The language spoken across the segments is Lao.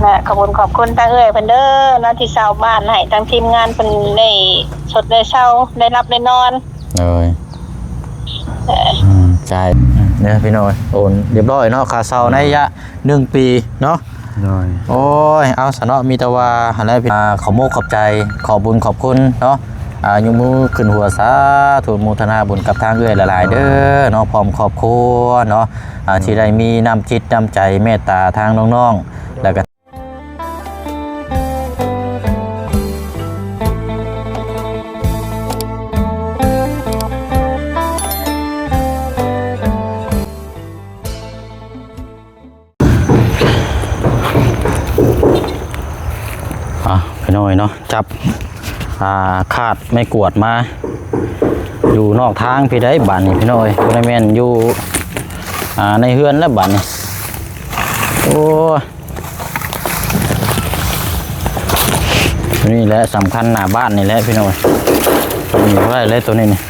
ແລະຂອບຄຸນຂອບຄຸນທາງເອື້ອຍເພິ່ນເດີເນາະ ທີ່ເຊົ່າບ້ານໃຫ້ທາງທີມງານເພິ່ນໄດ້ຊົດໄດ້ເຊົາ ໄດ້ຫຼັບໄດ້ນອນ. ໂດຍ ເອີ ອືມ ຈ່າຍເດີພີ່ນ້ອງເອີຍ ໂອນຮຽບຮ້ອຍເນາະ ຄ່າເຊົ່າໃນໄລຍະໜຶ່ງປີເນາະ. ໂດຍ ໂອ້ຍ ເອົາຊະເນາະ ມີແຕ່ວ່າຫັ້ນແຫຼະ ອ່າ ຂອບມຸກຂອບໃຈ ຂອບບຸນຂອບຄຸນເນາະ ອ່າ ຍົກມືຂຶ້ນຫົວ ສາທຸ ໂມທະນາບຸນກັບທາງເອື້ອຍຫຼາຍໆເດີເນາະ ພ້ອມຄອບຄົວເນາະ ອ່າ ທີ່ໄດ້ມີນ້ຳຈິດນ້ຳໃຈເມດຕາທາງນ້ອງໆ ແລ້ວກະ ອ່ະ ພີ່ນ້ອງເນາະ ຈັບ ອ່າ ຄາດໄມ້ກວາດມາຢູ່ນອກທາງພີ້ໄດ໋ ບາດນີ້ພີ່ນ້ອງເອີຍ ບໍ່ໄດ້ແມ່ນຢູ່ ອ່າ ໃນເຮືອນແລ້ວບາດນີ້. ໂອ້ຍ ນີ້ແຫຼະສຳຄັນ ໜ້າບ້ານນີ້ແຫຼະພີ່ນ້ອງເອີຍ ນີ້ບໍ່ໄດ້ເລີຍໂຕນີ້ນີ້.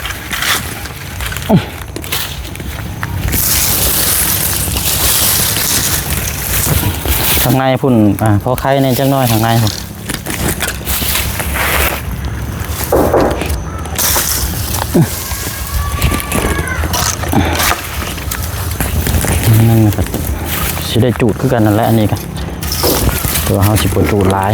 ທາງໃນພຸ້ນ ອ່າ ພໍໄຄແດ່ຈັກໜ້ອຍ ທາງໃນພຸ້ນ. ນັ້ນກໍຊິໄດ້ຈູດຄືກັນນັ້ນແຫຼະ ອັນນີ້ກໍ ແຕ່ວ່າເຮົາຊິບໍ່ຈູດຫຼາຍ.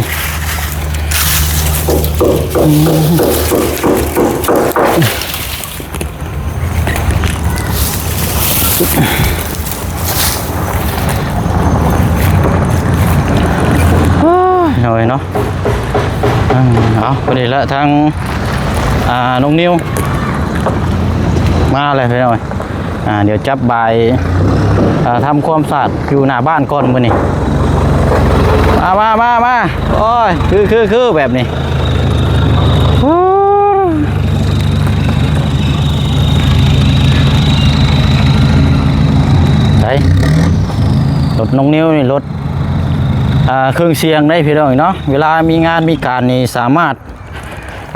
ໂອ້ຍ ເນາະ ເອີ ເອົາ ພໍດີລະ ທາງ ອ່າ ນ້ອງນິວມາແລ້ວພີ່ນ້ອງ. ອ່າ ດຽວຈັບບາຍ ອ່າ ທຳຄວາມສະອາດຢູ່ໜ້າບ້ານກ່ອນມື້ນີ້. ມາ ມາ ມາ ມາ. ໂອ້ຍ ຄື ຄື ຄືແບບນີ້. ໂອ້ ໃສ ລົດນ້ອງນິວນີ້ ລົດ ອ່າ ເຄື່ອງສຽງໄດ໋ພີ່ນ້ອງເນາະ. ເວລາມີງານມີການນີ້ ສາມາດ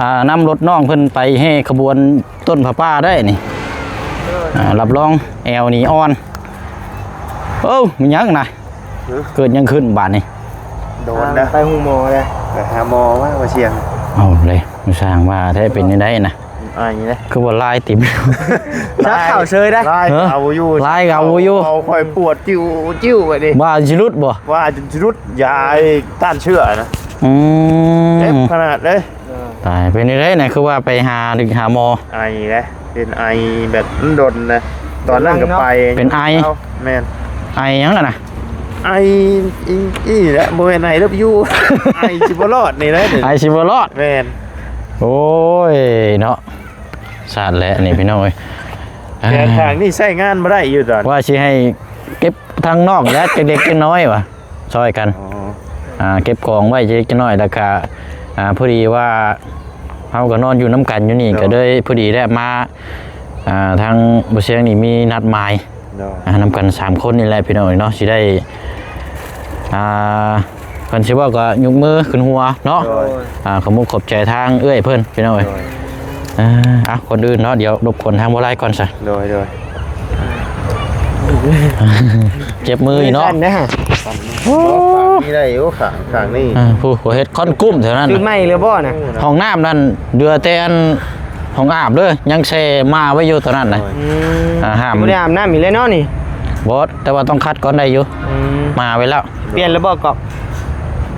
ອ່າ ນຳລົດນ້ອງເພິ່ນໄປແຫ່ຂະບວນ ຕົ້ນຜ້າປ່າໄດ້ນີ້. ອ່າ ຮັບຮອງແອວນີ້ອ່ອນ. ໂອ້ ມີຫຍັງນະ? ຮະ? ເກີດຫຍັງຂຶ້ນບາດນີ້? ໂດນນະ ໄປໂຮງໝໍເດ້ ໄປຫາໝໍມາ ມາສຽງ. ເອົາເລີຍ ມາສ້າງວ່າແທ້ ເປັນຈັ່ງໃດນະ? ອາຍເດ້ ຄືວ່າລາຍຕິ່ມ ຊັກເຂົ້າເຊີຍໄດ໋. ລາຍ ຮະ? ເອົາຢູ່ ລາຍກໍເອົາຢູ່ ເອົາຂ້ອຍປວດຈິ້ວໆ ແບບນີ້. ວ່າຊິຫຼຸດບໍ່? ວ່າຈົນຊິຫຼຸດ ຢາໄອ້ຕ້ານເຊື້ອນະ. ອືມ ເຈັບຂະໜາດເດ້. ຕາຍ ເປັນຈັ່ງໃດນະ ຄືວ່າໄປຫາ ຫຼື ຫາໝໍ? ໄອແຫຼະ ເປັນໄອແບບມັນດົນນະ ຕອນນັ້ນກໍໄປ ເປັນໄອ. ເອົ້າ ແມ່ນ ໄອຫຍັງຫັ້ນນະ? ໄອອີ່ ອີ່ແຫຼະ ບໍ່ແມ່ນໄອເລີບຢູ ໄອຊິບໍ່ລອດນີ້ແຫຼະ ໄອຊິບໍ່ລອດ. ແມ່ນ ໂອ້ຍເນາະ ສາດແຫຼະນີ້ພີ່ນ້ອງເອີຍ. ແຕ່ທາງນີ້ໃຊ້ງານບໍ່ໄດ້ຢູ່ຕອນ ວ່າຊິໃຫ້ເກັບທາງນອກແຫຼະ ຈັກເລັກຈັກນ້ອຍວ່າ ຊ່ອຍກັນ ອໍ ອ່າ ເກັບກອງໄວ້ຈັກເລັກຈັກນ້ອຍ ແລ້ວກະ ອ່າ ພໍດີວ່າເຮົາກໍນອນຢູ່ນຳກັນຢູ່ນີ້ ໂດຍ ກໍເລີຍພໍດີແຫຼະ ມາ ອ່າ ທາງບໍ່ຊຽງນີ້ມີນັດໝາຍ ໂດຍ ອ່າ ນຳກັນສາມຄົນນີ້ແຫຼະພີ່ນ້ອງເນາະ ຊິໄດ້ ອ່າ ເພິ່ນຊິເວົ້າກໍຍົກມືຂຶ້ນຫົວເນາະ ໂດຍ ອ່າ ຂອບມຸກຂອບໃຈທາງເອື້ອຍເພິ່ນພີ່ນ້ອງເອີຍ ໂດຍ ອ່າ ເອົາ ກ່ອນອື່ນເນາະ ດຽວລົບກວນທາງບໍ່ຫຼາຍກ່ອນຊະ ໂດຍ ໂດຍ ເຈັບມືອີກເນາະ ມືສັ່ນນະ ໂອ້ ຂ້າງນີ້ໄດ້ຢູ່ ຂ້າງ ຂ້າງນີ້ ອ່າ ຜູ້ເຮັດຄອນກຸ້ມແຖວນັ້ນ ຊື້ໃໝ່ແລ້ວບໍ່ນະ? ຫ້ອງນ້ຳນັ້ນເຫຼືອແຕ່ອັນຫ້ອງອາບເດີ ຍັງແຊ່ໝາໄວ້ຢູ່ຕອນນັ້ນນະ ໂດຍ ອືມ ອ່າ ຫ້າມ ບໍ່ໄດ້ອາບນ້ຳອີກແລ້ວເນາະນີ້ ບໍ່ ແຕ່ວ່າຕ້ອງຂັດກ່ອນໄດ້ຢູ່ ອືມ ໝາໄວ້ແລ້ວ. ປ່ຽນແລ້ວບໍ່ກອກ?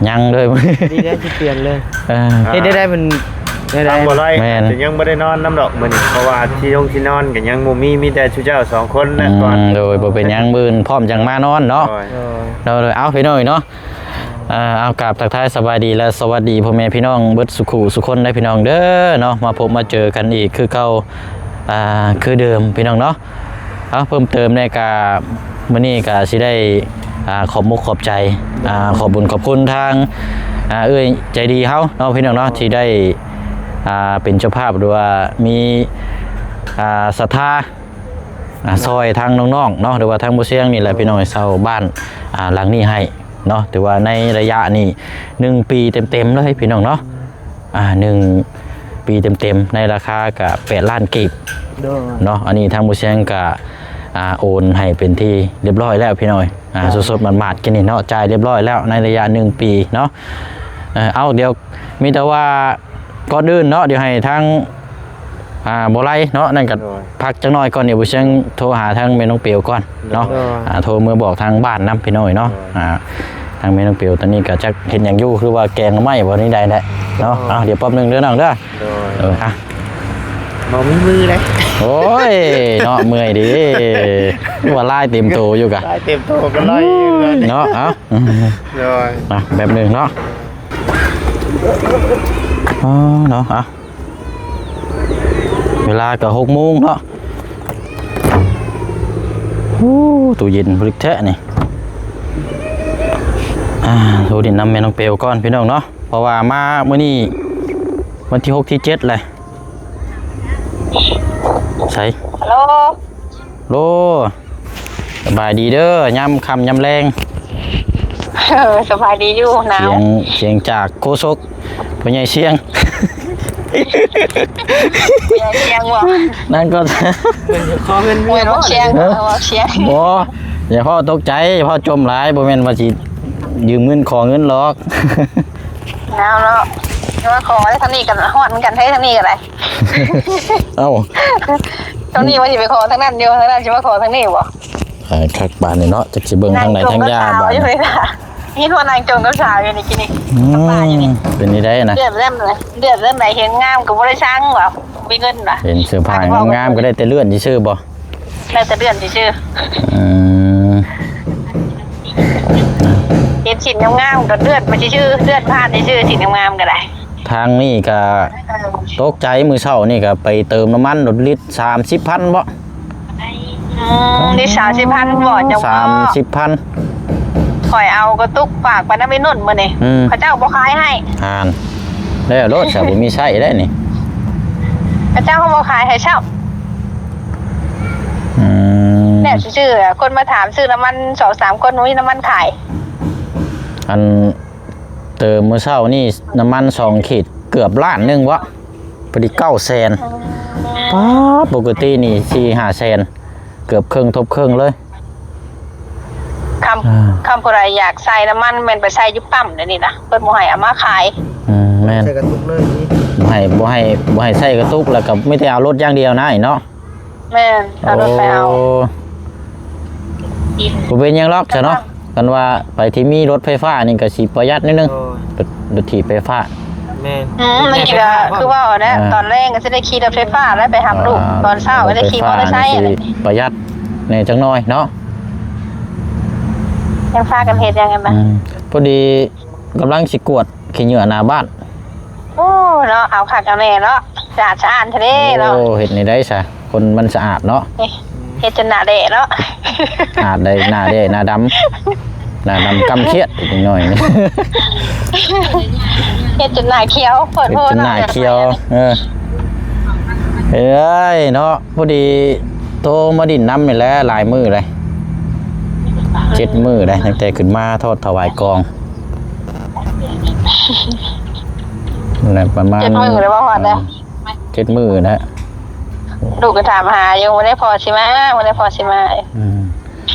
ຍັງເລີຍ ດີແລ້ວຊິປ່ຽນເລີຍ ເອີ ເຮັດໄດ້ໄດ້ເພິ່ນ ໄດ້ ທາງບໍ່ໄດ້ ແມ່ນ ແຕ່ຍັງບໍ່ໄດ້ນອນນຳດອກມື້ນີ້ ເພາະວ່າທີ່ລົງທີ່ນອນກໍຍັງບໍ່ມີ ມີແຕ່ຊຸເຈົ້າສອງຄົນແຫຼະ ອືມ ກ່ອນ ໂດຍ ບໍ່ເປັນຫຍັງ ມື້ອື່ນພ້ອມຈັ່ງມານອນເນາະ ໂດຍ ໂດຍ ໂດຍ ເອົາ ພີ່ນ້ອງເນາະ ເອີ ເອົາ ກາບທັກທາຍສະບາຍດີ ແລະ ສະຫວັດດີພໍ່ແມ່ພີ່ນ້ອງເບິດສູ່ຄູ່ສູ່ຄົນເດີພີ່ນ້ອງເດີເນາະ ມາພົບມາເຈີກັນອີກຄືເກົ່າ ອ່າ ຄືເດີມພີ່ນ້ອງເນາະ. ເອົາ ເພີ່ມເຕີມແດ່ກະ ມື້ນີ້ກະຊິໄດ້ ອ່າ ຂອບມຸກຂອບໃຈ ອ່າ ຂອບບຸນຂອບຄຸນທາງ ອ່າ ເອື້ອຍໃຈດີເຮົາເນາະ ພີ່ນ້ອງເນາະ ທີ່ໄດ້ ອ່າ ເປັນເຈົ້າພາບ ຫຼືວ່າມີ ອ່າ ສັດທາ ອ່າ ຊ່ອຍທາງນ້ອງໆເນາະ ຫຼືວ່າທາງບໍ່ຊຽງນີ້ແຫຼະ ພີ່ນ້ອງ ເຊົ່າບ້ານ ອ່າ ຫຼັງນີ້ໃຫ້ເນາະ ຖືວ່າໃນໄລຍະນີ້ ໜຶ່ງປີເຕັມໆເລີຍ ພີ່ນ້ອງເນາະ. ອ່າ ໜຶ່ງປີເຕັມໆ ໃນລາຄາກະແປດລ້ານກີບ ໂດຍ ເນາະ ອັນນີ້ທາງບໍ່ຊຽງກະ ອ່າ ໂອນໃຫ້ເປັນທີ່ຮຽບຮ້ອຍແລ້ວພີ່ນ້ອງເອີຍ. ອ່າ ສົດໆໝາດໆ ກິນນີ້ເນາະ ຈ່າຍຮຽບຮ້ອຍແລ້ວໃນໄລຍະໜຶ່ງປີເນາະ. ເອີ ເອົາ ດຽວມີແຕ່ວ່າ ກ່ອນອື່ນເນາະ ດຽວໃຫ້ທາງ ອ່າ ບໍ່ໄລເນາະ ນັ້ນກໍ ໂດຍ ພັກຈັກໜ້ອຍກ່ອນ ດຽວບໍ່ຊຽງໂທຫາທາງແມ່ນ້ອງເປວກ່ອນເນາະ. ໂດຍ ອ່າ ໂທເມືອບອກທາງບ້ານນຳພີ່ນ້ອງເນາະ. ໂດຍ ອ່າ ທາງແມ່ນ້ອງເປວຕອນນີ້ກໍຈັກເຮັດຫຍັງຢູ່ ຫຼືວ່າແກງໜໍ່ໄມ້ບໍ່ ນີ້ໄດ້ແຫຼະເນາະ. ໂດຍ ອ່າ ດຽວແປັບໜຶ່ງເດີນ້ອງເດີ. ໂດຍ ເອີ ອ່າ ບໍ່ມີມືເດ້. ໂອ້ຍ ເນາະ ເມື່ອຍເດ້ ວ່າລາຍເຕັມໂຕຢູ່ກະ ລາຍເຕັມໂຕກໍລອຍຢູ່ເຮືອນເນາະ. ເອົາ ໂດຍ ອ່າ ແປັບໜຶ່ງເນາະ. ອໍ ເນາະ ອ່າ ເວລາກໍຫົກໂມງເນາະ. ໂອ້ ຕູ້ເຢັນບຣິກແທ້ນີ້. ອ່າ ໂທດິນນຳແມ່ນ້ອງເປວກ່ອນພີ່ນ້ອງເນາະ ເພາະວ່າມາມື້ນີ້ວັນທີຫົກ ທີເຈັດແຫຼະ. ໃສ ຮັລໂຫຼ ໂລ ສະບາຍດີເດີ ຍາມຄ່ຳຍາມແລງ. ເອີ ສະບາຍດີຢູ່ ໜາວ. ສຽງ ສຽງຈາກໂຄສົກພໍ່ໃຫຍ່ຊຽງ. ພໍ່ໃຫຍ່ຊຽງບໍ່? ນັ້ນກໍ ເພິ່ນຂໍເງິນເມຍເນາະ. ເອີ ເວົ້າຊຽງ ເອີ ເວົ້າຊຽງ. ບໍ່ ຢ່າພໍຕົກໃຈ ຢ່າພໍຈົ່ມຫຼາຍ ບໍ່ແມ່ນວ່າຊິຢືມເງິນຂໍເງິນຫຼອກ. ໜາວເນາະ ຊິມາຂໍໄດ້ທາງນີ້ກໍຮ້ອນຄືກັນເດ້ ທາງນີ້ກໍໄດ້. ເອົ້າ ທາງນີ້ວ່າຊິໄປຂໍທາງນັ້ນຢູ່ ທາງນັ້ນຊິມາຂໍທາງນີ້ບໍ່? ອ່າ ຄັກບາດນີ້ເນາະ ຈັກຊິເບິ່ງທາງໃດທາງຢາບາດນີ້. ເຫັນວ່ານາງຈົ່ມກັບສາວຢູ່ນີ້ ກິນນີ້ ອືມ ເປັນຈັ່ງໃດນະ? ເດືອດເລື່ອງໃດ ເດືອດເລື່ອງໃດ ເຫັນງາມກໍບໍ່ໄດ້ສັ່ງວ່າ ມີເງິນວ່າ ເຫັນເສື້ອຜ້າງາມໆ ກໍໄດ້ແຕ່ເລື່ອນຊື່ໆບໍ່? ໄດ້ແຕ່ເລື່ອນຊື່ໆ. ອືມ ເຫັນສິ້ນງາມໆ ກໍເລື່ອນໄປຊື່ໆ ເລື່ອນຜ່ານຊື່ໆ ສິ້ນງາມໆ ກໍໄດ້. ທາງນີ້ກໍ ເອີ ຕົກໃຈ ມື້ເຊົ້ານີ້ກໍໄປເຕີມນ້ຳມັນລົດລິດສາມສິບພັນບໍ? ອືມ ນີ້ສາມສິບພັນບໍ? ຈັ່ງ ສາມສິບພັນ ຂ້ອຍເອົາກະຕຸກຝາກໄປນຳໄອ້ນຸ່ນມື້ນີ້ ອືມ ເຂົາເຈົ້າບໍ່ຂາຍໃຫ້. ຫັ້ນ ແລ້ວໂລດຊະ ບໍ່ມີໃຊ້ແລ້ວນີ້ ເຂົາເຈົ້າກໍບໍ່ຂາຍໃຫ້ຊ້ຳ. ອືມ ແລ້ວຊື່ໆ ຄົນມາຖາມຊື້ນ້ຳມັນສອງສາມຄົນ ບໍ່ມີນ້ຳມັນຂາຍ. ອັນ ເຕີມມື້ເຊົ້ານີ້ນ້ຳມັນສອງຂີດເກືອບລ້ານໜຶ່ງເວາະ ພໍດີເກົ້າແສນ. ອືມ ປາດ ປົກກະຕິນີ້ສີ່ຫ້າແສນ ເກືອບເຄິ່ງທົບເຄິ່ງເລີຍ. ຄຳ ອ່າ ຄຳຜູ້ໃດຢາກໃສ່ນ້ຳມັນແມ່ນໄປໃສ່ຢູ່ປ້ຳດຽວນີ້ນະ ເພິ່ນບໍ່ໃຫ້ເອົາມາຂາຍ. ອືມ ແມ່ນ ໃສ່ກະຕຸກເລີຍນີ້ ບໍ່ໃຫ້ ບໍ່ໃຫ້ ບໍ່ໃຫ້ໃສ່ກະຕຸກ ແລ້ວກໍມີແຕ່ເອົາລົດຢ່າງດຽວນະເນາະ. ແມ່ນ ເອົາລົດໄປເອົາ. ໂອ້ ບໍ່ເປັນຫຍັງຫຼອກຊະເນາະ ຄັນວ່າໃຜທີ່ມີລົດໄຟຟ້ານີ້ກໍຊິປະຢັດໜ້ອຍໜຶ່ງ. ໂດຍ ລົດ ລົດຖີບໄຟຟ້າ. ແມ່ນ ອືມ ມັນກໍຄືເວົ້າແຫຼະ ອ່າ ຕອນແລງກໍຊິໄດ້ຂີ່ລົດໄຟຟ້າແລ້ວໄປຮັບລູກ ອ່າ ຕອນເຊົ້າກໍໄດ້ຂີ່ມໍເຕີໄຊ. ໂດຍ ລົດໄຟຟ້ານີ້ຊິປະຢັດແດ່ຈັກໜ້ອຍເນາະ. ຍັງພາກັນເຮັດຫຍັງກັນນະ? ອືມ ພໍດີ ກຳລັງຊິກວດຂີ້ເຫຍື້ອໜ້າບ້ານ. ໂອ້ ເນາະ ເອົາຄັກເອົາແນ່ເນາະ ສະອາດສະອ້ານແທ້ເດ້ເນາະ. ໂອ້ ເຮັດແນວໃດຊະ ຄົນມັນສະອາດເນາະ ເຮັດຈົນໜ້າແດ່ເນາະ. ອາດໄດ້ໜ້າແດ່ໜ້າດຳ ໜ້າດຳກ້ຳຄຽດອີກໜ້ອຍ. ເຮັດຈົນໜ້າຂຽວໂພດ ເຮັດຈົນໜ້າຂຽວ. ເອີ ເອີຍເນາະ ພໍດີໂທມາດິນນຳນີ້ແຫຼະ ຫຼາຍມື້ເລີຍ ເຈັດມື້ເລີຍ ຕັ້ງແຕ່ຂຶ້ນມາທອດຖວາຍກອງ. ນັ້ນປະມານ ເຈັດມື້ແລ້ວບໍ່ຮອດນະ? ເຈັດມື້ແລ້ວ. ລູກກໍຖາມຫາຢູ່ ມື້ໃດພໍ່ຊິມາ ມື້ໃດພໍ່ຊິມາ. ອືມ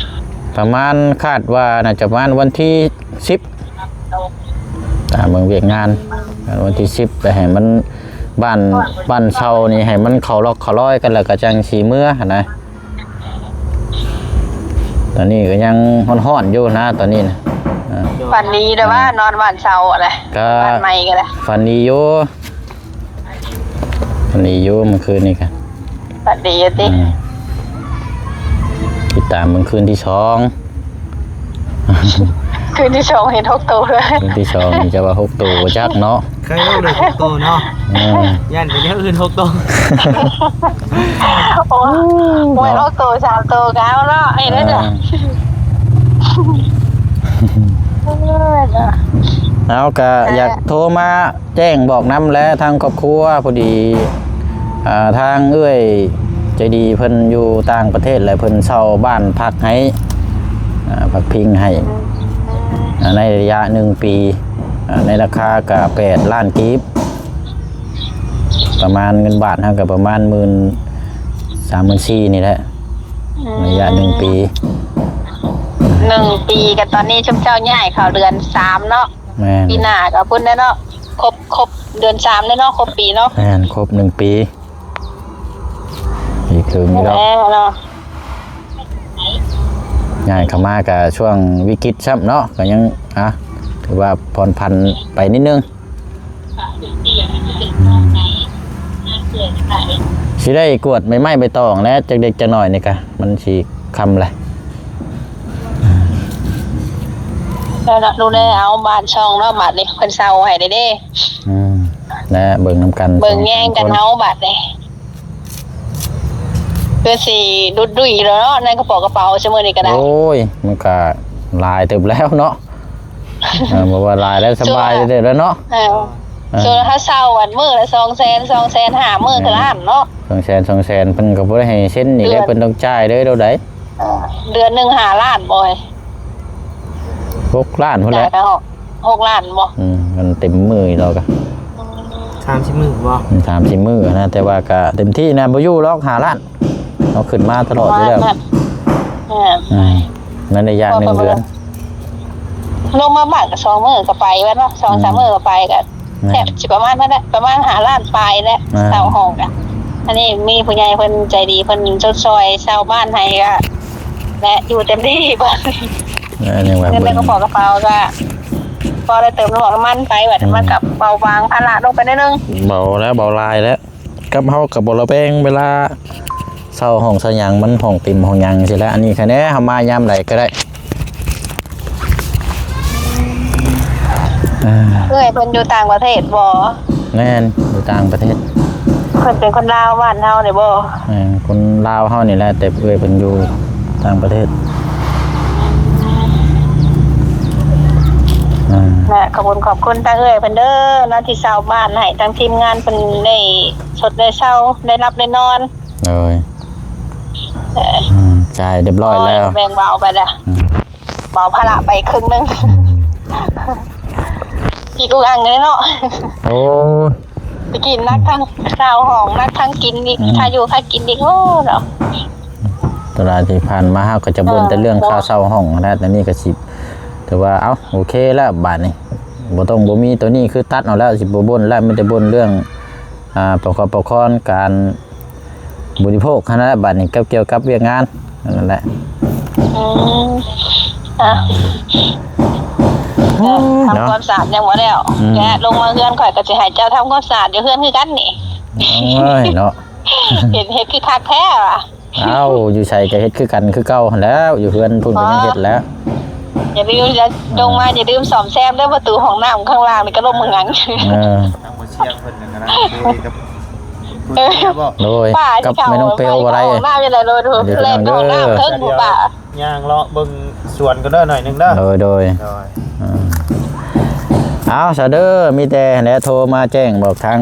ປະມານ ຄາດວ່າໜ້າຈະປະມານວັນທີສິບ ຕາມເບິ່ງວຽກງານ ວັນທີສິບ ໄປໃຫ້ມັນ ບ້ານ ບ້ານເຊົ່ານີ້ໃຫ້ມັນເຂົ້າລັອກເຂົ້າລອຍກັນ ແລ້ວກໍຈັ່ງຊິເມືອຫັ້ນນະ. ຕອນນີ້ກໍຍັງຮ້ອນໆຢູ່ນະ ຕອນນີ້ນະ. ອາ ຝັນດີເດີວ່າ ອືມ ນອນບ້ານເຊົ່ານະ ກໍ ບ້ານໃໝ່ກໍໄດ້ ຝັນດີຢູ່ ຝັນດີຢູ່ມື້ຄືນນີ້ກໍ ຝັນດີຢູ່ຕິ? ອືມ ຕິດຕາມເບິ່ງຄືນທີສອງ. ຄືນທີສອງເຫັນຫົກໂຕເລີຍ ຄືນທີສອງນີ້ຈະວ່າຫົກໂຕບໍ່ຈັກເນາະ. ໃຄເວົ້າເລີຍຫົກໂຕເນາະ. ເອີ ຢ້ານເປັນແນວອື່ນຫົກໂຕ. ໂອ້ຍ ຫົກໂຕສາມໂຕກໍເອົາເນາະ ເຫັນແລ້ວຈ້ະ. ເອີ ເຮົາກໍຢາກໂທມາແຈ້ງບອກນຳແຫຼະ ທາງຄອບຄົວ ພໍດີ ອ່າ ທາງເອື້ອຍໃຈດີເພິ່ນຢູ່ຕ່າງປະເທດ ແລະ ເພິ່ນເຊົ່າບ້ານພັກໃຫ້ ອ່າ ພັກພິງໃຫ້ ອ່າ ໃນໄລຍະໜຶ່ງປີ ອ່າ ໃນລາຄາກະແປດລ້ານກີບ ປະມານເງິນບາດເຮົາກະປະມານໝື່ນ ສາມໝື່ນສີ່ນີ້ແຫຼະ. ອືມ ໄລຍະໜຶ່ງປີ ໜຶ່ງປີ ກໍຕອນນີ້ຊຸມເຈົ້າຍ້າຍເຂົ້າເດືອນສາມເນາະ ແມ່ນ ປີໜ້າກໍພຸ້ນແຫຼະເນາະ ຄົບ ຄົບເດືອນສາມແລ້ວເນາະ ຄົບປີເນາະ ແມ່ນ ຄົບໜຶ່ງປີ ອີກເຖິງນີ້ດອກ ແລ້ວເນາະ ຍ້າຍເຂົ້າມາກໍຊ່ວງວິກິດຊ້ຳເນາະ ກໍຍັງ ອ່ະ ຖືວ່າຜ່ອນຜັນໄປນິດໜຶ່ງ. ອືມ ຊິໄດ້ກວດໃບໄມ້ໃບຕອງແຫຼະ ຈັກເລັກຈັກນ້ອຍນີ້ກະ ມັນຊິຄ່ຳແຫຼະ ແລ້ວເນາະ ດູແລເອົາບ້ານຊ່ອງເນາະ ບາດນີ້ເພິ່ນເຊົ່າໃຫ້ເດ້ ອືມ ແລະເບິ່ງນຳກັນ ເບິ່ງແຍງກັນເອົາບາດນີ້ ຄືຊິດຸດດຸຍຢູ່ແລ້ວເນາະ ໃນກະເປົາກະເປົາຊຸມື້ນີ້ກໍໄດ້ ໂອ້ຍ ມັນກະຫຼາຍເຕີບແລ້ວເນາະ ເອີ ບໍ່ວ່າຫຼາຍແລ້ວ ສະບາຍເດີແລ້ວເນາະ ເອີ ເອີ ສ່ວນເຮົາເຊົ່າອັນມື້ລະສອງແສນ ສອງແສນຫ້າ ມື້ ແມ່ນ ກະລ້ານເນາະ ສອງແສນ ສອງແສນ ເພິ່ນກໍບໍ່ໄດ້ໃຫ້ເຊັນອີກເດ້ ເດືອນ ເພິ່ນຕ້ອງຈ່າຍເດີ ເທົ່າໃດ ເອີ ເດືອນໜຶ່ງຫ້າລ້ານບໍ່ ຫົກລ້ານພຸ້ນແຫຼະ ຈ່າຍໄປຫົກ ຫົກລ້ານບໍ່ ອືມ ມັນເຕັມມື້ແລ້ວກະ ສາມສິບມື້ບໍ່ ອືມ ສາມສິບມື້ນະ ແຕ່ວ່າກະເຕັມທີ່ນະ ບໍ່ຢູ່ດອກຫ້າລ້ານ ເຮົາຂຶ້ນມາຕະຫຼອດຢູ່ແລ້ວ ແມ່ນ ອືມ ໃນໄລຍະໜຶ່ງເດືອນ ລົງມາບ້ານກໍສອງມື້ກໍໄປແລ້ວເນາະ ສອງສາມ ແມ່ນ ມື້ກໍໄປກໍ ແມ່ນ ແທບຊິປະມານນັ້ນແຫຼະ ປະມານຫ້າລ້ານປາຍແຫຼະ ແມ່ນ ເຊົ່າຫ້ອງກະ ອັນນີ້ມີຜູ້ໃຫຍ່ເພິ່ນໃຈດີ ເພິ່ນຊົດຊ່ອຍເຊົ່າບ້ານໃຫ້ກະ ແລະ ຢູ່ເຕັມທີ່ບາດນີ້ ເງິນໃນກະເປົາກະເປົາກະ ພໍໄດ້ເຕີມນ້ຳມັນນ້ຳມັນໄປ ບາດນີ້ ອືມ ມັນກະເບົາບາງພາລະລົງໄປໜ້ອຍໜຶ່ງ ເບົາແລ້ວ ເບົາຫຼາຍແລ້ວ ກັບເຮົາກໍບໍ່ລະແວງເວລາເຊົ່າຫ້ອງເຊົ່າຫຍັງ ມັນຫ້ອງເຕັມຫ້ອງຫຍັງຊີ້ແຫຼະ ອັນນີ້ຄະແນນເຮົາມາຍາມໃດກໍໄດ້ ອ່າ ເອື້ອຍເພິ່ນຢູ່ຕ່າງປະເທດບໍ່? ແມ່ນ ຢູ່ຕ່າງປະເທດ ເພິ່ນເປັນຄົນລາວບ້ານເຮົານີ້ບໍ່? ແມ່ນ ຄົນລາວເຮົານີ້ແຫຼະ ແຕ່ເອື້ອຍເພິ່ນຢູ່ຕ່າງປະເທດ ອ່າ ແລະ ຂອບຄຸນ ຂອບຄຸນທາງເອື້ອຍເພິ່ນເດີເນາະ ທີ່ເຊົ່າບ້ານໃຫ້ທາງທີມງານເພິ່ນໄດ້ຊົດໄດ້ເຊົາ ໄດ້ຫຼັບໄດ້ນອນ ໂດຍ ເອີ ອືມ ຈ່າຍຮຽບຮ້ອຍແລ້ວ ໂອ້ຍ ແບ່ງເບົາໄປແລ້ວ ອືມ ເບົາພາລະໄປເຄິ່ງໜຶ່ງ ອືມ ອີກອຸກອັ່ງເລີຍເນາະ ໂອ້ຍ ໄປກິນໜັກທັງເຊົ່າຫ້ອງ ໜັກທັງກິນອີກ ອືມ ຄ່າຢູ່ຄ່າກິນອີກ ໂອ້ ເນາະ ຕະຫຼາດທີ່ຜ່ານມາເຮົາກໍຈະບົ່ນ ເອີ ແຕ່ເລື່ອງຄ່າເຊົ່າຫ້ອງຫັ້ນແຫຼະ ແຕ່ນີ້ກໍຊິ ຖືວ່າ ເອົ້າ ໂອເຄແລ້ວບາດນີ້ ບໍ່ຕ້ອງ ບໍ່ມີໂຕນີ້ ຄືຕັດເອົາແລ້ວ ຊິບໍ່ບົ່ນແລ້ວ ມີແຕ່ບົ່ນເລື່ອງ ອ່າ ປະກອບປະຄອງການບໍລິໂພກຫັ້ນແຫຼະ ບາດນີ້ ກັບ ກ່ຽວກັບວຽກງານນັ້ນແຫຼະ ອືມ ອ່ະ ເອີ ທຳຄວາມສະອາດຍັງບໍ່ແລ້ວ ອືມ ແລະ ລົງມາເຮືອນຂ້ອຍກໍຊິໃຫ້ເຈົ້າທຳຄວາມສະອາດຢູ່ເຮືອນຄືກັນນີ້ ໂອ້ຍ ເນາະ ເຮັດ ເຮັດຄືຄັກແທ້ວ່າ ເອົ້າ ຢູ່ໃສກໍເຮັດຄືກັນຄືເກົ່າຫັ້ນແຫຼ້ວ ຢູ່ເຮືອນພຸ້ນກໍຍັງເຮັດແຫຼະ ຢ່າລືມ ລົງມາຢ່າລືມສ້ອມແຊມເດີ ປະຕູຫ້ອງນ້ຳຂ້າງລ່າງນີ້ກໍລົມເໝືອນກັນ ເອີ ທາງບໍ່ເຊຍເພິ່ນກໍນະ ໂດຍ ກັບແມ່ນ້ອງເປວບໍ່ໄດ້ ຫ້ອງນ້ຳຢູ່ໃນໂລດ ແລ່ນຫ້ອງນ້ຳເທິງພຸ້ນ ຍ່າງເລາະເບິ່ງສວນກັນເດີໜ້ອຍໜຶ່ງເດີ ໂດຍ ໂດຍ ໂດຍ ເອົາ ຊະເດີ ມີແຕ່ແຫຼະ ໂທມາແຈ້ງບອກທາງ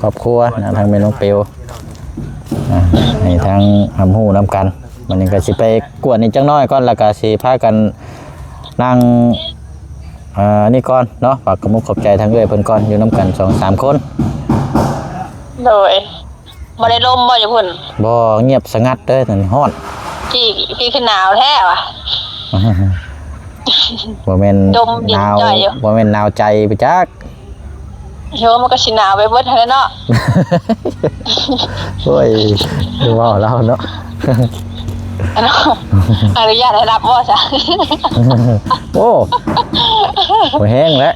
ຄອບຄົວນະ ທາງແມ່ນ້ອງເປວ ອ່າ ໃຫ້ທາງຮັບຮູ້ນຳກັນ ບາດນີ້ກໍຊິໄປກວດນີ້ຈັກໜ້ອຍກ່ອນ ແລ້ວກໍຊິພາກັນນັ່ງ ເອີ ນີ້ກ່ອນເນາະ ຝາກຂອບອົກຂອບໃຈທາງເອື້ອຍເພິ່ນກ່ອນ ຢູ່ນຳກັນສອງສາມຄົນ ໂດຍ ບໍ່ໄດ້ລົມບໍ່ຢູ່ພຸ້ນ? ບໍ່ ງຽບສະຫງັດເດີ ນັ້ນຮ້ອນ ທີ່ ທີ່ຄືໜາວແທ້ຫວາ ບໍ່ແມ່ນ ລົມເຢັນ ໜາວ ຈ່ອຍຢູ່ ບໍ່ແມ່ນໜາວໃຈໄປຈັກ ໂຍ ມັນກໍຊິໜາວໄປເບິດຫັ້ນແຫຼະເນາະ ໂອ້ຍ ຄືເວົ້າລາວເນາະ ອະນຸ ອະນຸຍາດໃຫ້ຮັບບໍ່ຊະ ໂອ້ ບໍ່ແຮງແຫຼະ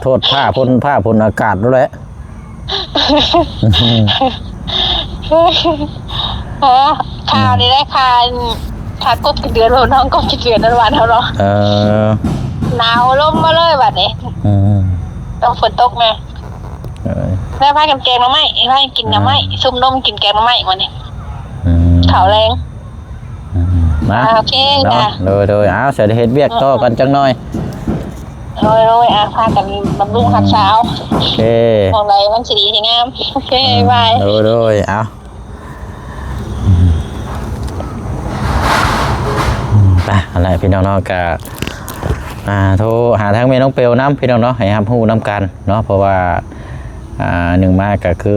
ໂທດຟ້າຝົນ ຟ້າຝົນອາກາດໂລດແຫຼະ ເອີ ຄ່ານີ້ແຫຼະ ຄ່າ ຄ່າກົບກິນເດືອນ ພວກນ້ອງກົບກິນເດືອນນັ້ນຫວານເຮົາເນາະ ເອີ ໜາວລົມມາເລີຍບາດນີ້ ອືມ ຕ້ອງຝົນຕົກແນ່ ເອີ ແລ້ວພາກັນແກງໜໍ່ໄມ້ ພາກັນກິນໜໍ່ໄມ້ ອືມ ຊຸມນົມກິນແກງໜໍ່ໄມ້ມື້ນີ້ ອືມ ເຂົ້າແລງ ອືມ ມາ ອ່າ ໂອເຄ ເນາະ ຈ້ະ ໂດຍ ໂດຍ ເອົາ ຊິໄດ້ເຮັດວຽກຕໍ່ກັນຈັກໜ້ອຍ ໂດຍ ໂດຍ ອ່າ ພາກັນບຳລຸງຮັກສາເອົາ ໂອເຄ ໝ່ອງໃດມັນຊິດີຊິງາມ ໂອເຄ ອືມ ບາຍ ໂດຍ ໂດຍ ເອົາ ໄປ ຫັ້ນແຫຼະ ພີ່ນ້ອງເນາະ ກະ ອ່າ ໂທຫາທາງແມ່ນ້ອງເປວນຳ ພີ່ນ້ອງເນາະ ໃຫ້ຮັບຮູ້ນຳກັນເນາະ ເພາະວ່າ ອ່າ ໜຶ່ງມາກໍຄື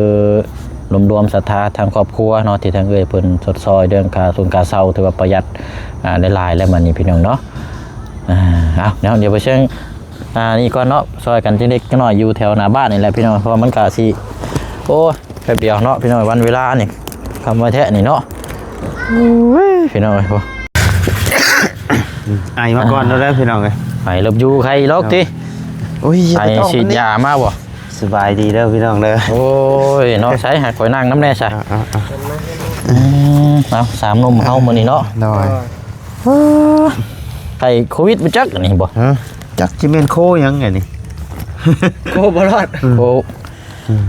ລວມໆສັດທາທາງຄອບຄົວເນາະ ທີ່ທາງເອື້ອຍເພິ່ນຊົດຊ່ອຍເລື່ອງຄ່າຊົງຄ່າເຊົ່າ ຖືວ່າປະຢັດ ອ່າ ໄດ້ຫຼາຍແລ້ວບັດນີ້ພີ່ນ້ອງເນາະ. ອ່າ ເອົາ ດຽວ ດຽວໄປເຊີງ ອ່າ ນີ້ກ່ອນເນາະ ຊ່ອຍກັນຈັກເລັກຈັກນ້ອຍຢູ່ແຖວໜ້າບ້ານນີ້ແຫຼະພີ່ນ້ອງ ເພາະວ່າມັນກະຊິ ໂອ້ຍ ແປັບດຽວເນາະພີ່ນ້ອງ ວັນເວລານີ້ຄ່ຳໄວແທ້ນີ້ເນາະ. ໂອ້ຍ ພີ່ນ້ອງເອີຍ ໄອມາກ່ອນແລ້ວພີ່ນ້ອງເອີຍ ໄອເລີບຢູ ໄຄລັອກຕິ. ໂອ້ຍ ໄອ ສີດຢາມາບໍ່? ສະບາຍດີເດີພີ່ນ້ອງເດີ. ໂອ້ຍເນາະ ໃສໃຫ້ຂ້ອຍນັ່ງນຳແດ່ຊະ. ເອົາ ເອົາ ເອົາ ອືມ ເອົາ ສາມໜຸ່ມເຮົາມື້ນີ້ເນາະ. ໂດຍ ເອີ ໄຂ້ໂຄວິດບໍ່ຈັກອັນນີ້ບໍ່? ຮະ ຈັກຊິແມ່ນໂຄຫຍັງອັນນີ້ ໂຄບໍ່ລອດ ໂຄ ອືມ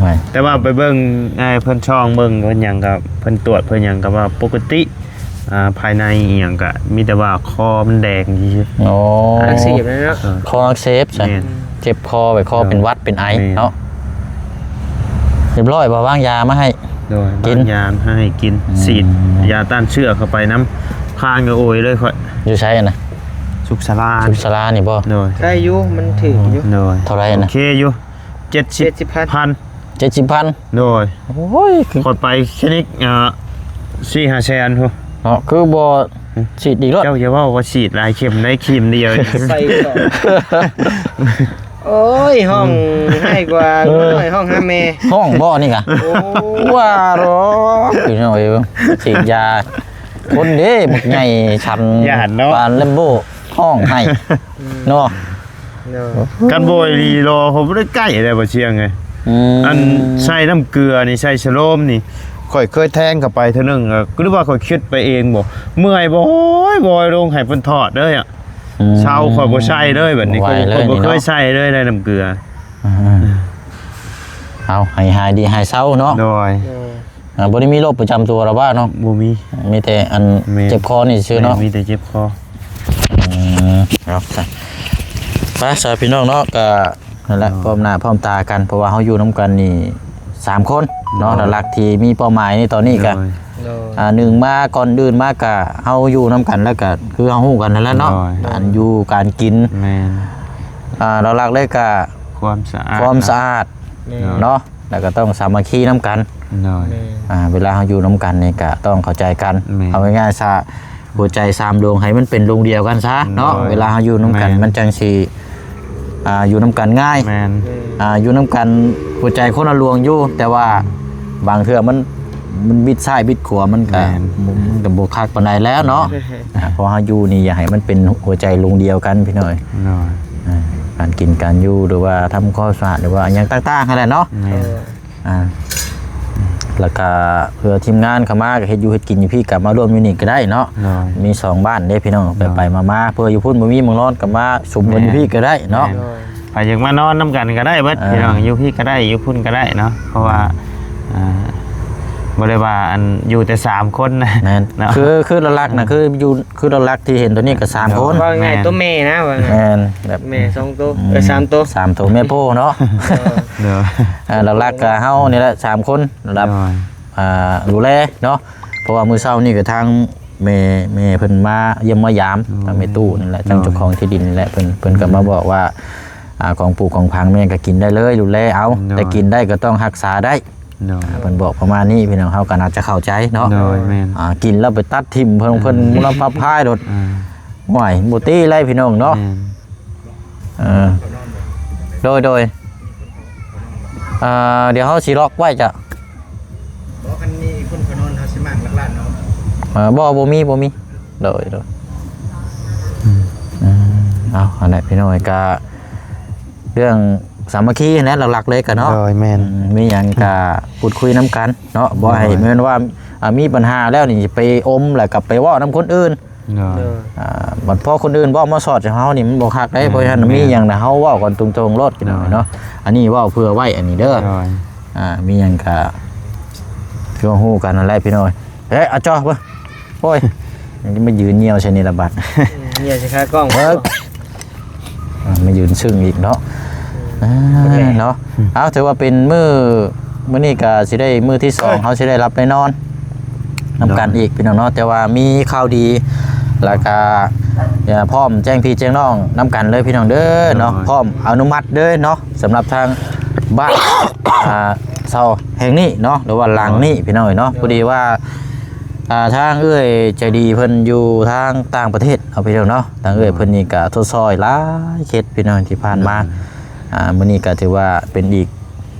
ແມ່ນ ແຕ່ວ່າໄປເບິ່ງ ເອີ ເພິ່ນຊ່ອງເບິ່ງເພິ່ນຫຍັງກໍ ເພິ່ນຕວດເພິ່ນຫຍັງກໍວ່າປົກກະຕິ ອ່າ ພາຍໃນອີ່ຫຍັງກະມີແຕ່ວ່າຄໍມັນແດງຊື່ໆ. ອໍ ອັກເສບເນາະ ເອີ ຄໍອັກເສບຊະ. ແມ່ນ ເຈັບຄໍ ແບບຄໍເປັນຫວັດເປັນໄອ ແມ່ນ ເນາະ. ຮຽບຮ້ອຍບໍ່? ວາງຢາມາໃຫ້ ໂດຍ ກິນ ວາງຢາມາໃຫ້ກິນ ອືມ ສີດຢາຕ້ານເຊື້ອເຂົ້າໄປນຳ ຄານກໍໂອຍເລີຍຂ້ອຍ. ຢູ່ໃສນະ? ສຸກສາລາ ສຸກສາລານີ້ບໍ່? ໂດຍ ໄດ້ຢູ່ ມັນຖືກຢູ່. ໂດຍ ເທົ່າໃດນະ? ໂອເຄຢູ່ ເຈັດສິບ ເຈັດສິບພັນ ເຈັດສິບພັນ. ໂດຍ ໂອ້ຍ ຂ້ອຍໄປຄລີນິກ ອ່າ ສີ່ຫ້າແສນພຸ້ນເນາະ ຄືບໍ່ ຮະ ສີດອີກໂລດ. ເຈົ້າຢ່າເວົ້າວ່າສີດຫຼາຍເຂັມໄດ໋ ເຂັມດຽວນີ້ ໃສ່ສອງ ໂອ້ຍ ຮ້ອງ ອືມ ໄຫ້ກວ່າ ເອີ ນ້ອຍຮ້ອງຫາແມ່. ຮ້ອງບໍ່ນີ້ກະ? ໂອ້ ວ່າດອກ ພີ່ນ້ອງເອີຍ ສີດຢາ ຄົນເດ້ບັກໃຫຍ່ຊັນ ຢ້ານເນາະ ປານແລມໂບ ຮ້ອງໄຫ້ ອືມ ເນາະ. ໂດຍ ຄັນບໍ່ອີ່ຫຼີລໍ ຂ້ອຍບໍ່ໄດ້ໃກ້ໄດ໋ ບໍ່ຊຽງເອີຍ. ອືມ ອັນໃສ່ນ້ຳເກືອນີ້ ໃສ່ສະໂລມນີ້ ຂ້ອຍເຄີຍແທງເຂົ້າໄປເທື່ອໜຶ່ງ ກໍຫຼືວ່າຂ້ອຍຄິດໄປເອງບໍ່ ເມື່ອຍບໍ່ ໂອ້ຍ ບໍ່ລົງໃຫ້ເພິ່ນຖອດເລີຍອະ. ອືມ ເຊົາ ຂ້ອຍບໍ່ໃສ່ເລີຍ ບັດນີ້ ບໍ່ໄຫວເລີຍ ຂ້ອຍບໍ່ເຄີຍໃສ່ເລີຍ ໄດ້ນ້ຳເກືອ. ອືມ ເອົາໃຫ້ຫາຍດີຫາຍເຊົາເນາະ. ໂດຍ ໂດຍ ອ່າ ບໍ່ໄດ້ມີໂລກປະຈຳຕົວລະວ່າເນາະ? ບໍ່ມີ ມີແຕ່ອັນ ແມ່ນ ເຈັບຄໍນີ້ຊື່ເນາະ? ແມ່ນ ມີແຕ່ເຈັບຄໍ. ອືມ ເອົາຊະ ໄປຊະພີ່ນ້ອງເນາະ ກະນັ້ນແຫຼະ ເນາະ ພ້ອມໜ້າພ້ອມຕາກັນ ເພາະວ່າເຮົາຢູ່ນຳກັນນີ້ສາມຄົນເນາະ. ໂດຍ ຫຼັກໆທີ່ມີເປົ້າໝາຍໃນຕອນນີ້ກະ ໂດຍ ໂດຍ ອ່າ ໜຶ່ງມາ ກ່ອນອື່ນມາກະເຮົາຢູ່ນຳກັນ ແລ້ວກະຄືເຮົາຮູ້ກັນນັ້ນແຫຼະເນາະ. ໂດຍ ການຢູ່ການກິນ ແມ່ນ ອ່າ ຫຼັກໆເລີຍກະຄວາມສະອາດ ຄວາມສະອາດ ແມ່ນ ເນາະ ແລ້ວກໍຕ້ອງສາມັກຄີນຳກັນ. ໂດຍ ແມ່ນ ອ່າ ເວລາເຮົາຢູ່ນຳກັນນີ້ກໍຕ້ອງເຂົ້າໃຈກັນ. ແມ່ນ ເອົາງ່າຍໆຊະ ຫົວໃຈສາມດວງໃຫ້ມັນເປັນດວງດຽວກັນຊະເນາະ. ໂດຍ ເວລາເຮົາຢູ່ນຳກັນ ແມ່ນ ມັນຈັ່ງຊິ ອ່າ ຢູ່ນຳກັນງ່າຍ. ແມ່ນ ອ່າ ຢູ່ນຳກັນ ຫົວໃຈຄົນລະດວງຢູ່ ແຕ່ວ່າບາງເທື່ອມັນ ມັນບິດຊ້າຍບິດຂວາ ມັນກໍ ແມ່ນ ມັນກໍບໍ່ຄັກປານໃດແລ້ວເນາະ. ອ່າ ເພາະເຮົາຢູ່ນີ້ຢາກໃຫ້ມັນເປັນຫົວໃຈດວງດຽວກັນພີ່ນ້ອງ. ໂດຍ ອ່າ ການກິນການຢູ່ ຫຼືວ່າທຳຄວາມສະອາດ ຫຼືວ່າຫຍັງຕ່າງໆຫັ້ນແຫຼະເນາະ. ແມ່ນ ເອີ ອ່າ ແລ້ວກະເພື່ອທີມງານເຂົ້າມາກໍເຮັດຢູ່ເຮັດກິນຢູ່ພີ້ ກໍມາຮ່ວມຢູ່ນີ້ກໍໄດ້ເນາະ. ໂດຍ ມີສອງບ້ານເດ້ພີ່ນ້ອງ ໂດຍ ໄປໆມາໆ ເພື່ອຢູ່ພຸ້ນບໍ່ມີໝ່ອງນອນ ກໍມາສຸມກັນຢູ່ພີ້ກໍໄດ້ເນາະ. ແມ່ນ ໂດຍ ໃຜຢາກມານອນນຳກັນກໍໄດ້ເບິດ ອ່າ ພີ່ນ້ອງ ຢູ່ພີ້ກໍໄດ້ ຢູ່ພຸ້ນກໍໄດ້ເນາະ ເພາະວ່າ ອ່າ ບໍ່ໄດ້ວ່າອັນຢູ່ແຕ່ສາມຄົນນະ. ແມ່ນ ເນາະ ຄື ຄືຫຼັກໆນະ ຄືຢູ່ ຄືຫຼັກໆທີ່ເຫັນຕົວນີ້ກໍສາມຄົນ. ໂດຍ ວ່າງ່າຍ ແມ່ນ ຕົວແມ່ນະ ວ່າງ່າຍ ແມ່ນ ແບບແມ່ສອງໂຕ ອືມ ເອີ ສາມໂຕ ສາມໂຕແມ່ໂພເນາະ. ໂດຍ ເອີ ຫຼັກໆກໍເຮົານີ້ແຫຼະສາມຄົນ ລະດັບ ໂດຍ ອ່າ ດູແລເນາະ. ເພາະວ່າມື້ເຊົ້ານີ້ກໍທາງແມ່ ແມ່ເພິ່ນມາຢ້ຽມມາຢາມ ໂດຍ ທາງແມ່ຕູ້ນີ້ແຫຼະ ໂດຍ ທາງເຈົ້າຂອງທີ່ດິນນີ້ແຫຼະ ເພິ່ນ ເພິ່ນກໍມາບອກວ່າ ອ່າ ຂອງປູກຂອງຝັງແມ່ກໍກິນໄດ້ເລີຍ ດູແລເອົາ ໂດຍ ແຕ່ກິນໄດ້ກໍຕ້ອງຮັກສາໄດ້. ໂດຍ ອ່າ ເພິ່ນບອກປະມານນີ້ ພີ່ນ້ອງເຮົາກໍໜ້າຈະເຂົ້າໃຈເນາະ. ໂດຍ ແມ່ນ ອ່າ ກິນແລ້ວໄປຕັດຖິ້ມ ເພິ່ນ ອ່າ ເພິ່ນມຸລະປັບພາຍໂດດ ອ່າ ໂອ້ຍ ບໍ່ຕິເລີຍພີ່ນ້ອງເນາະ. ແມ່ນ ເອີ ໂດຍ ໂດຍ ອ່າ ດຽວເຮົາຊິລັອກໄວ້ຈະ ບໍ່ ຄັນມີຄົນເຂົ້ານອນເຮົາຊິມາງຫຼັກລ້ານເນາະ. ເອີ ບໍ່ ບໍ່ມີ ບໍ່ມີ. ໂດຍ ໂດຍ ອືມ ເອົາ ອັນນັ້ນພີ່ນ້ອງ ກະເລື່ອງສາມັກຄີຫັ້ນແຫຼະ ຫຼັກໆເລີຍກະເນາະ. ໂດຍ ແມ່ນ ອືມ ມີຫຍັງກະ ອືມ ພູດຄຸຍນຳກັນເນາະ ບໍ່ໃຫ້ ໂດຍ ແມ່ນວ່າ ອ່າ ມີບັນຫາແລ້ວນີ້ໄປອົມ ແລ້ວກໍໄປເວົ້ານຳຄົນອື່ນ. ໂດຍ ໂດຍ ອ່າ ບັດພໍຄົນອື່ນເວົ້າມາສອດໃສ່ເຮົານີ້ມັນບໍ່ຄັກເດ້. ອືມ ເພາະສະນັ້ນ ແມ່ນ ມີຫຍັງນະ ເຮົາເວົ້າກັນຕົງໆໂລດ ໂດຍ ເນາະ. ອັນນີ້ເວົ້າເພື່ອໄວ້ອັນນີ້ເດີ ໂດຍ ອ່າ ມີຫຍັງກະຄືຮູ້ກັນນັ້ນແຫຼະພີ່ນ້ອງ. ເອີຍ ອາຈໍເບິ່ງ ໂອ້ຍ ຍັງຈະມາຢືນຍ່ຽວໃສ່ນີ້ລະບັດ ຍ່ຽວໃສ່ຂາກ້ອງ ເອີ ອ່າ ມາຢືນຊຶ້ງອີກເນາະ. ອືມ ອ່າ ເນາະ ອືມ ເອົາ ຖືວ່າເປັນມື້ ມື້ນີ້ກໍຊິໄດ້ມື້ທີສອງ ເອີຍ ເຮົາຊິໄດ້ຫຼັບໄດ້ນອນນຳກັນ ໂດຍ ອີກ ພີ່ນ້ອງເນາະ. ແຕ່ວ່າມີຂ່າວດີ ແລ້ວກໍ ເອີ ພ້ອມແຈ້ງພີ່ແຈ້ງນ້ອງນຳກັນເລີຍ ພີ່ນ້ອງເດີເນາະ. ໂດຍ ພ້ອມອະນຸມັດເດີເນາະ ສຳລັບທາງບ້ານ ອ່າ ເຊົ່າແຫ່ງນີ້ເນາະ ຫຼືວ່າຫຼັງນີ້ພີ່ນ້ອງເອີຍເນາະ. ພໍດີວ່າ ອ່າ ທາງເອື້ອຍໃຈດີເພິ່ນຢູ່ທາງຕ່າງປະເທດເນາະ ພີ່ນ້ອງເນາະ. ທາງເອື້ອຍເພິ່ນນີ້ກະຊົດຊ່ອຍຫຼາຍເຂດພີ່ນ້ອງທີ່ຜ່ານມາ. ອ່າ ມື້ນີ້ກະຖືວ່າເປັນອີກ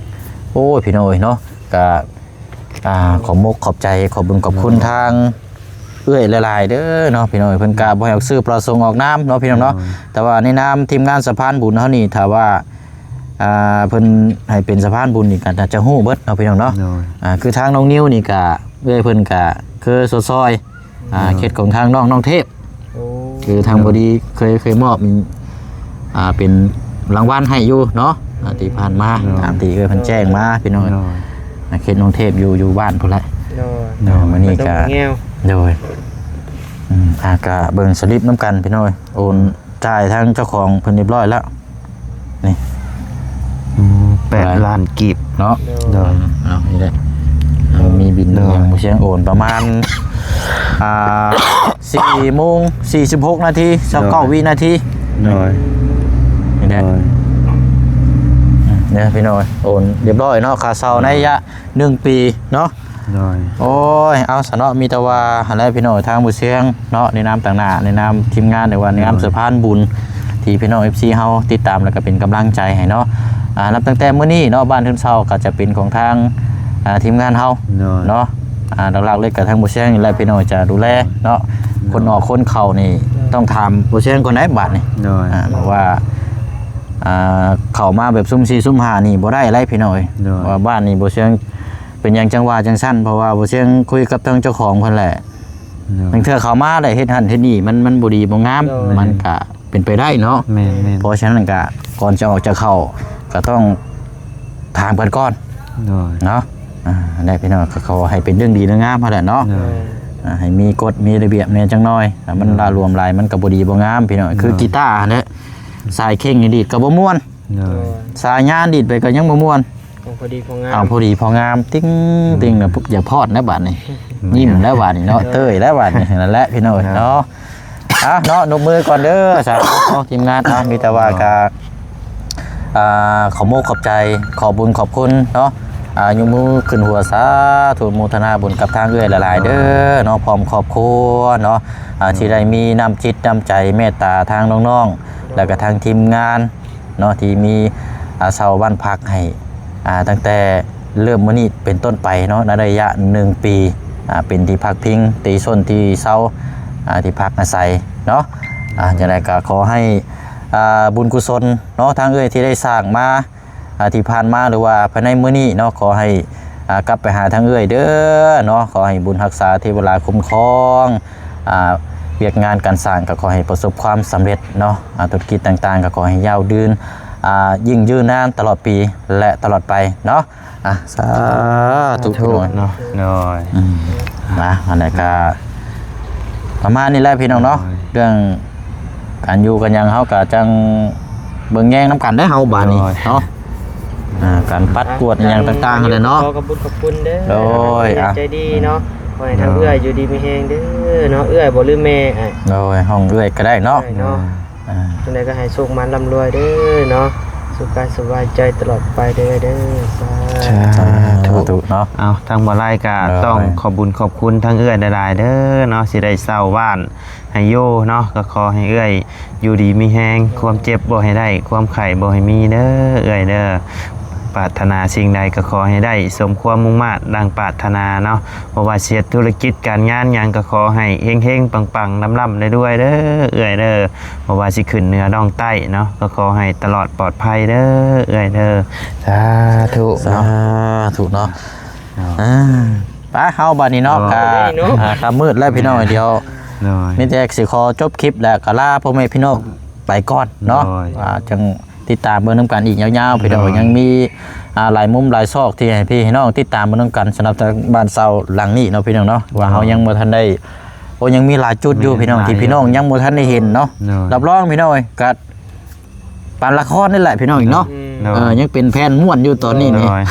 ໂອ້ຍ ພີ່ນ້ອງເອີຍເນາະ ກະ ອ່າ ຂອບມົກຂອບໃຈ ຂອບບຸນຂອບຄຸນທາງເອື້ອຍຫຼາຍໆເດີເນາະ ພີ່ນ້ອງເອີຍ. ເພິ່ນກະບໍ່ໃຫ້ອອກຊື່ປະສົງອອກນາມເນາະ ພີ່ນ້ອງເນາະ. ແຕ່ວ່າໃນນາມທີມງານສະພານບຸນເຮົານີ້ ຖ້າວ່າ ອ່າ ເພິ່ນໃຫ້ເປັນສະພານບຸນນີ້ ກໍໜ້າຈະຮູ້ເບິດເນາະ ພີ່ນ້ອງເນາະ. ອ່າ ຄືທາງນ້ອງນິວນີ້ກະ ເອື້ອຍເພິ່ນກະເຄີຍຊົດຊ່ອຍ ອ່າ ເຂດຂອງທາງນ້ອງ ນ້ອງເທບ ຄືທາງພໍດີເຄີຍ ເຄີຍມອບ ອ່າ ເປັນລາງວັນໃຫ້ຢູ່ເນາະ ອ່າ ທີ່ຜ່ານມາ ຕາມທີ່ເອື້ອຍເພິ່ນແຈ້ງມາ ພີ່ນ້ອງ. ອ່າ ເຂດນ້ອງເທບຢູ່ ຢູ່ບ້ານພຸ້ນແຫຼະ. ມື້ນີ້ກະ ໂດຍ ອ່າ ກະເບິ່ງສະລິບນຳກັນ ພີ່ນ້ອງ ໂອນ ຈ່າຍທາງເຈົ້າຂອງເພິ່ນຮຽບຮ້ອຍແລ້ວ ນີ້ ອືມ ແປດລ້ານກີບເນາະ. ໂດຍ ເອົາ ນີ້ແຫຼະ ເຮົາມີບິນ ໂດຍ ຫຍັງບໍ່ຊຽງໂອນປະມານ ອ່າ ສີ່ໂມງສີ່ສິບຫົກນາທີ ຊາວເກົ້າວິນາທີ. ໂດຍ ນີ້ແຫຼະ ໂດຍ ເດີພີ່ນ້ອງ ໂອນຮຽບຮ້ອຍເນາະ ຄ່າເຊົ່າໃນໄລຍະ ໜຶ່ງປີເນາະ. ໂດຍ ໂອ້ຍ ເອົາຊະເນາະ ມີແຕ່ວ່າຫັ້ນແຫຼະພີ່ນ້ອງ ທາງບໍ່ຊຽງເນາະ ໃນນາມຕາງໜ້າ ໃນນາມທີມງານ ຫຼືວ່າໃນນາມ ໂດຍ ສະພານບຸນ ທີ່ພີ່ນ້ອງເອັຟຊີເຮົາຕິດຕາມ ແລ້ວກໍເປັນກຳລັງໃຈໃຫ້ເນາະ. ອ່າ ນັບຕັ້ງແຕ່ມື້ນີ້ເນາະ ບ້ານທຶນເຊົາກໍຈະເປັນຂອງທາງ ອ່າ ທີມງານເຮົາ ໂດຍ ເນາະ. ອ່າ ຫຼັກໆເລີຍກໍທາງບໍ່ຊຽງນີ້ແຫຼະພີ່ນ້ອງຈະດູແລເນາະ. ໂດຍ ຄົນອອກຄົນເຂົ້ານີ້ ໂດຍ ຕ້ອງຖາມບໍ່ຊຽງກ່ອນໄດ໋ບາດນີ້. ໂດຍ ອ່າ ເພາະວ່າ ອ່າ ເຂົ້າມາແບບຊຸ່ມສີ່ຊຸ່ມຫ້ານີ້ບໍ່ໄດ້ໄດ໋ພີ່ນ້ອງເອີຍ. ໂດຍ ວ່າບ້ານນີ້ບໍ່ຊຽງ ເປັນຫຍັງຈັ່ງວ່າຈັ່ງຊັ້ນ ເພາະວ່າບໍ່ຊຽງຄຸຍກັບທາງເຈົ້າຂອງເພິ່ນແຫຼະ. ໂດຍ ບາງເທື່ອເຂົ້າມາແລ້ວເຮັດຫັ້ນເຮັດນີ້ ມັນ ມັນບໍ່ດີບໍ່ງາມ ໂດຍ ມັນກະເປັນໄປໄດ້ເນາະ. ແມ່ນໆ ເພາະສະນັ້ນກະ ກ່ອນຈະອອກຈາກເຂົ້າ ກະຕ້ອງຖາມກັນກ່ອນ ໂດຍ ເນາະ. ອ່າ ນັ້ນແຫຼະພີ່ນ້ອງ ກໍຂໍໃຫ້ເປັນເລື່ອງດີເລື່ອງງາມຫັ້ນແຫຼະເນາະ. ໂດຍ ອ່າ ໃຫ້ມີກົດມີລະບຽບແດ່ຈັກໜ້ອຍ ຖ້າມັນ ໂດຍ ຫຼະຫຼວມຫຼາຍ ມັນກໍບໍ່ດີບໍ່ງາມພີ່ນ້ອງ. ໂດຍ ຄືກີຕາຫັ້ນແຫຼະ ສາຍເຄັ່ງນີ້ດີດກໍບໍ່ມ່ວນ ໂດຍ ສາຍຍານດີດໄປກໍຍັງບໍ່ມ່ວນ. ເອົາພໍດີພໍງາມ ເອົາພໍດີພໍງາມ ຕິ່ງ ອືມ ຕິ່ງ ແລ້ວຢາກພອດແລ້ວບາດນີ້ ແມ່ນ ຍິ້ມແລ້ວບາດນີ້ເນາະ ເຕີຍແລ້ວບາດນີ້ ນັ້ນແຫຼະພີ່ນ້ອງເອີຍເນາະ. ອ່ະເນາະ ນົບມືກ່ອນເດີ ສາທຸເນາະ ທີມງານເນາະ. ມີແຕ່ວ່າກະ ອ່າ ຂອບມຸກຂອບໃຈ ຂອບບຸນຂອບຄຸນເນາະ ອ່າ ຍົກມືຂຶ້ນຫົວ ສາທຸ ໂມທະນາບຸນກັບທາງເອື້ອຍຫຼາຍໆເດີເນາະ ພ້ອມຄອບຄົວເນາະ ອ່າ ທີ່ໄດ້ມີນ້ຳຈິດນ້ຳໃຈເມດຕາທາງນ້ອງໆ ແລ້ວກະທາງທີມງານ ເນາະ ທີ່ມີ ອ່າ ເຊົ່າບ້ານພັກໃຫ້ ອ່າ ຕັ້ງແຕ່ເລີ່ມມື້ນີ້ເປັນຕົ້ນໄປເນາະ ໃນໄລຍະໜຶ່ງປີ ອ່າ ເປັນທີ່ພັກພິງ ທີ່ຊົນທີ່ເຊົາ ອ່າ ທີ່ພັກອາໄສເນາະ. ອ່າ ຈັ່ງໃດກໍຂໍໃຫ້ ອ່າ ບຸນກຸສົນເນາະ ທາງເອື້ອຍທີ່ໄດ້ສ້າງມາ ອ່າ ທີ່ຜ່ານມາ ຫຼືວ່າພາຍໃນມື້ນີ້ເນາະ ຂໍໃຫ້ ອ່າ ກັບໄປຫາທາງເອື້ອຍເດີເນາະ. ຂໍໃຫ້ບຸນຮັກສາເທວະລາຄຸ້ມຄອງ ອ່າ ວຽກງານການສ້າງກໍຂໍໃຫ້ປະສົບຄວາມສຳເລັດເນາະ ອ່າ ທຸລະກິດຕ່າງໆກໍຂໍໃຫ້ຍາວຍືນ ອ່າ ຍິ່ງຍືນນານຕະຫຼອດປີ ແລະ ຕະຫຼອດໄປເນາະ. ອ່າ ສາທຸ ສາທຸເນາະ ໂດຍ ອືມ ນະ ອັນນັ້ນກໍປະມານນີ້ແຫຼະພີ່ນ້ອງເນາະ ໂດຍ ເລື່ອງການຢູ່ກັນຫຍັງ ເຮົາກໍຈັ່ງເບິ່ງແຍງນຳກັນເດ້ເຮົາບາດນີ້ ໂດຍ ເນາະ. ອ່າ ການປັດກວດອີ່ຫຍັງຕ່າງໆຫັ້ນແຫຼະເນາະ ຂໍຂອບຄຸນຂອບຄຸນເດີ ໂດຍ ອ່ະ ໃຈດີເນາະ ຂໍໃຫ້ທາງເອື້ອຍຢູ່ດີມີແຮງເດີເນາະ ເອື້ອຍບໍ່ ຫຼືແມ່ ອ່ະ ໂດຍ ຫ້ອງເອື້ອຍກໍໄດ້ເນາະ ເອື້ອຍເນາະ ອ່າ ຈັ່ງໃດກໍໃຫ້ໂຊກໝານລ່ຳລວຍເດີເນາະ ສຸກກາຍສະບາຍໃຈຕະຫຼອດໄປເດີ ເດີ ສາ ສາທຸ ທຸເນາະ. ເອົາ ທາງບ່າວໄລກໍ ໂດຍ ຕ້ອງຂອບບຸນຂອບຄຸນທາງເອື້ອຍຫຼາຍໆເດີເນາະ ທີ່ໄດ້ເຊົ່າບ້ານ ໃຫ້ຢູ່ເນາະ ກໍຂໍໃຫ້ເອື້ອຍຢູ່ດີມີແຮງ ຄວາມເຈັບບໍ່ໃຫ້ໄດ້ ຄວາມໄຂ້ບໍ່ໃຫ້ມີເດີເອື້ອຍເດີ. ປາດຖະໜາສິ່ງໃດກໍຂໍໃຫ້ໄດ້ສົມຄວາມມຸ່ງມາດດັ່ງປາດຖະໜາເນາະ ບໍ່ວ່າຊິເຮັດທຸລະກິດການງານຫຍັງກໍຂໍໃຫ້ເຮັງໆປັງໆ ລ່ຳໆລວຍໆເດີເອື້ອຍເດີ. ບໍ່ວ່າຊິຂຶ້ນເໜືອລ່ອງໃຕ້ເນາະ ກໍຂໍໃຫ້ຕະຫຼອດປອດໄພເດີເອື້ອຍເດີ ສາທຸ ສາທຸເນາະ. ອ່າ ໄປເຮົາບາດນີ້ເນາະ ໂດຍ ກະ ໂດຍ ອ່າ ຄ່ຳມືດແລ້ວພີ່ນ້ອງ ດຽວ ໂດຍ ມີແຕ່ຊິຂໍຈົບຄລິບ ແລ້ວກໍລາພໍ່ແມ່ພີ່ນ້ອງໄປກ່ອນເນາະ ໂດຍ ອ່າ ຈັ່ງຕິດຕາມເບິ່ງນຳກັນອີກຍາວໆ ໂດຍ ພີ່ນ້ອງ ຍັງມີ ອ່າ ຫຼາຍມຸມຫຼາຍຊອກທີ່ໃຫ້ພີ່ນ້ອງຕິດຕາມເບິ່ງນຳກັນ ສຳລັບທາງບ້ານເຊົ່າຫຼັງນີ້ເນາະ ພີ່ນ້ອງເນາະ ວ່າເຮົາ ໂດຍ ຍັງບໍ່ທັນໄດ້ ໂອ້ ຍັງມີຫຼາຍຈຸດຢູ່ ໂດຍ ພີ່ນ້ອງ ທີ່ພີ່ນ້ອງຍັງບໍ່ທັນໄດ້ເຫັນເນາະ ໂດຍ ຮັບຮອງພີ່ນ້ອງ ກໍປານລະຄອນນີ້ແຫຼະ ພີ່ນ້ອງເນາະ ອືມ ໂດຍ ເອີ ຍັງເປັນແຟນມ່ວນຢູ່ຕອນນີ້ນີ້ ໂດຍ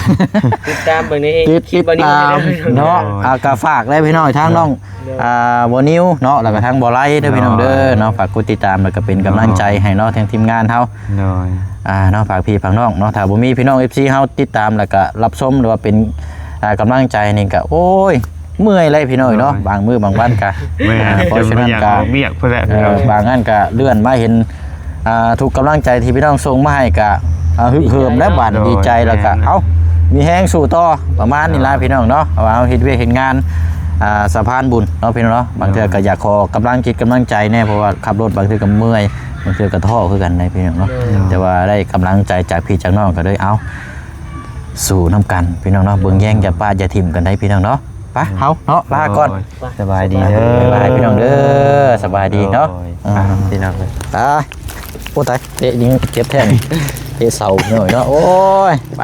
ຕິດຕາມເບິ່ງໃນ ຕິດ ຄລິບ ຕິດຕາມເນາະ ໂດຍ ອ່າ ກໍຝາກໄດ້ພີ່ນ້ອງ ທາງ ໂດຍ ນ້ອງ ອ່າ ບໍ່ນິວເນາະ ແລ້ວກໍທາງບໍ່ໄຫຼເດີພີ່ນ້ອງເດີ ໂດຍ ເນາະ ຝາກກົດຕິດຕາມ ແລ້ວກໍເປັນກຳລັງໃຈໃຫ້ເນາະ ໂດຍ ທາງທີມງານເຮົາ ໂດຍ ອ່າ ເນາະ ຝາກພີ່ຝາກນ້ອງເນາະ ຖ້າບໍ່ມີພີ່ນ້ອງ ເອັຟຊີ ເຮົາຕິດຕາມ ແລ້ວກໍຮັບຊົມ ຫຼືວ່າເປັນ ອ່າ ກຳລັງໃຈນີ້ກໍ ໂອ້ຍ ເມື່ອຍເລີຍພີ່ນ້ອງເນາະ ໂດຍ ບາງມື້ບາງວັນກໍ ແມ່ນ ອ່າ ເພາະສະນັ້ນກໍ ຈົນບໍ່ຢາກອອກວຽກພຸ້ນແຫຼະ ເອີ ບາງອັນກໍເລື່ອນມາເຫັນ ອ່າ ທຸກກຳລັງໃຈທີ່ພີ່ນ້ອງສົ່ງມາໃຫ້ກະ ອ່າ ຮຶກເຫີມແລ້ວບາດ ໂດຍ ດີໃຈແລ້ວກະ ແມ່ນ ເອົ້າ ມີແຮງສູ້ຕໍ່ ປະມານນີ້ລະ ໂດຍ ພີ່ນ້ອງເນາະ ເພາະວ່າເຮົາເຮັດວຽກເຮັດງານ ອ່າ ສະພານບຸນເນາະ ພີ່ນ້ອງເນາະ ບາງເທື່ອ ໂດຍ ກະຢາກຂໍກຳລັງຈິດກຳລັງໃຈແດ່ ເພາະວ່າຂັບລົດບາງເທື່ອກະເມື່ອຍ ບາງເທື່ອກະທໍ້ຄືກັນໃດ ພີ່ນ້ອງເນາະ ໂດຍ ແຕ່ວ່າໄດ້ກຳລັງໃຈຈາກພີ່ຈາກນ້ອງກະເລີຍ ເອົ້າ ສູ້ນຳກັນ ພີ່ນ້ອງເນາະ ເບິ່ງແຍງຢ່າປະຢ່າຖິ້ມກັນໄດ ພີ່ນ້ອງເນາະ ໄປ ເຮົາເນາະ ລາກ່ອນ ໂດຍ ສະບາຍດີເດີ ບາຍບາຍ ພີ່ນ້ອງເດີ ສະບາຍດີເນາະ ໂດຍ ອືມ ພີ່ນ້ອງ ຕາຍ ໂອ້ ຕາຍ ເຕະຍິງເຈັບແທ້ນີ້ ເຕະເສົາເນາະ ໂອ້ຍ ໄປ